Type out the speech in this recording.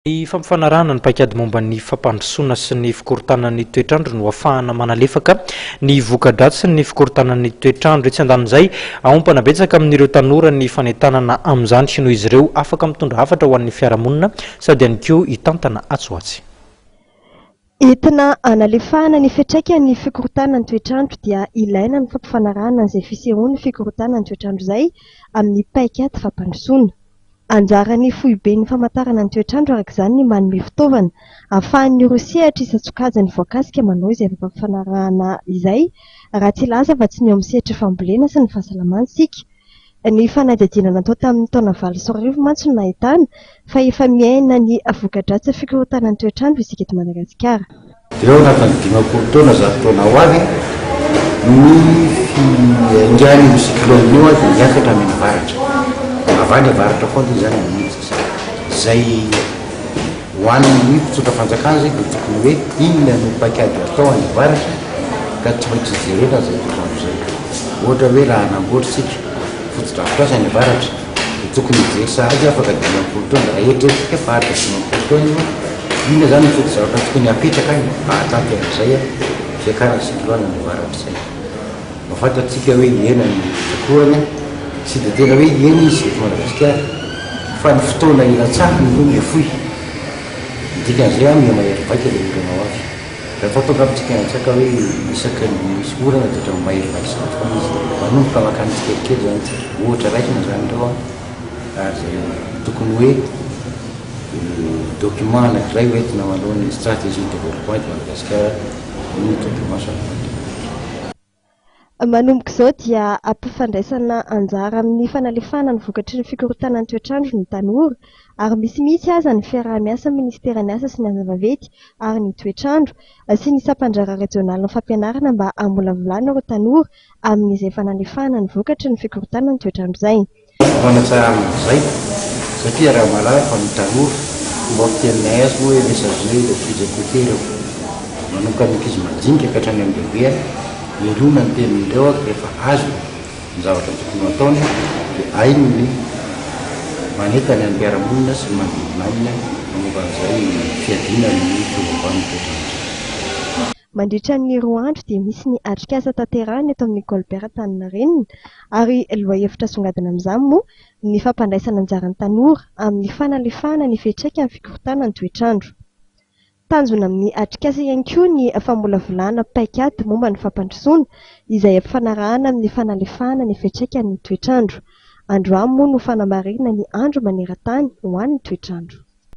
Ny fampifanarahana ny paikady momba ny fampandrosoana sy ny fikorontanan'ny toetr'andro no ahafahana manalefaka ny voka-dratsin'ny fikorontanan'ny toetr'andro. Etsy andanin'izay, aompana betsaka amin'ireo tanora ny fanentanana amin'izany noho izy ireo afaka mitondra hafatra ho an'ny fiarahamonina sady ihany koa hitantana atsy ho atsy. Entina hanalefahana ny fiantraikan'ny fikorontanan'ny toetr'andro dia ilaina ny fampifanarahana an'izay fisehoan'ny fikorontanan'ny toetr'andro izay amin'ny paikady fampandrosoana. Anjaran'ny foiben'ny famantarana ny toetr'andro araka izany ny manome fitaovana ahafahan'ireo sehatra isan-tsokajiny voakasika manao izay fampifanarahana izay raha tsy hilaza fa tsy ny eo amin'ny sehatry fambolena sy ny fahasalamana isika. Ny fanadihadiana natao tamin'ny taona 2008 mantsy no nahitana fa efa miaina ny voka-dratsin'ny fikorontanan'ny toetr'andro isika eto Madagasikara. Dia ao anatin'ny 50 taona, 100 taona ho avy, ny fiaingan'io cyclone io dia miakatra mianavaratra. Avy any avaratra foana izy izany no miditra. Izay ho an'ny mpitondra fanjakana izay dia tokony hoe inona no paikady atao any avaratra ka tsy maintsy jerena izay toetr'andro izay. Ohatra hoe raha hanamboatra isika fotodrafitrasa any avaratra dia tokony hijery sahady afaka 50 taona. Raha eritreretintsika fa haharitra 50 taona io, Inona izany ny foto-javatra tokony hapetraka hahatanty an'izay fiakaran'ny cyclone any avaratra izay? Mba fantatsika hoe hihena ny rotsak'orana, tsy dia tena hoe hihena izy eto Madagasikara fa ny fotoana hilatsahany no mihafohy. Ny dikan'izay an, miha-mahery vaika ilay orana ho avy. Rehefa tonga amintsika any an-tsaka hoe isaky ny misy orana dia ohatran'ny mahery vaika izany foana izy. Manomboka mankany tsikelikely izany isika. Ohatra raisina izany ireo an, ary izay tokony hoe. Document anankiray ho entina manao ny stratégie de développement eto Madagasikara ny document changement climatique. Manomboka izao dia ampifandraisana anjara amin'ny fanalefahana ny vokatry ny fikorontanan'ny toetr'andro ny tanora ary misy mihitsy aza ny fiaraha-miasa amin'ny Minisiteran'ny Asa sy ny Asa Vaventy ary ny Toetr'andro sy ny sampandraharaha rejionalin'ny fampianarana mba hamolavolana ireo tanora amin'izay fanalefahana ny vokatry ny fikorontanan'ny toetr'andro izay. Fanatsarana amin'izay satria raha mahalala fa ny tanora, fomba fiteninay azy moa hoe messager le plus écouté ireo. Manomboka amin'ny ankizy madinika ka hatrany amin'ny lehibe, mialona ny tenin'ireo rehefa azony ny zavatra tokony ho ataony dia hainy ny manentana ny mpiara-monina sy ny manodidina aminy momba an'izay fiadiana amin'ny fiovaovan'ny toetr'andro izay. Mandritra ny 2 andro dia misy ny atrikasa tanterahina eto amin'ny Colbert Antaninarenina ary lohahevitra asongadina amin'izany moa ny fampandraisana anjara ny tanora amin'ny fanalefahana ny fiantraikan'ny fikorontanan'ny toetr'andro. Tanjona amin'ny atrikasa ihany koa ny famolavolana paikady momba ny fampandrosoana izay ampifanarahana amin'ny fanalefahana ny fiantraikan'ny toetr'andro. Androany moa no fanamarihana ny andro maneran-tany ho an'ny toetr'andro.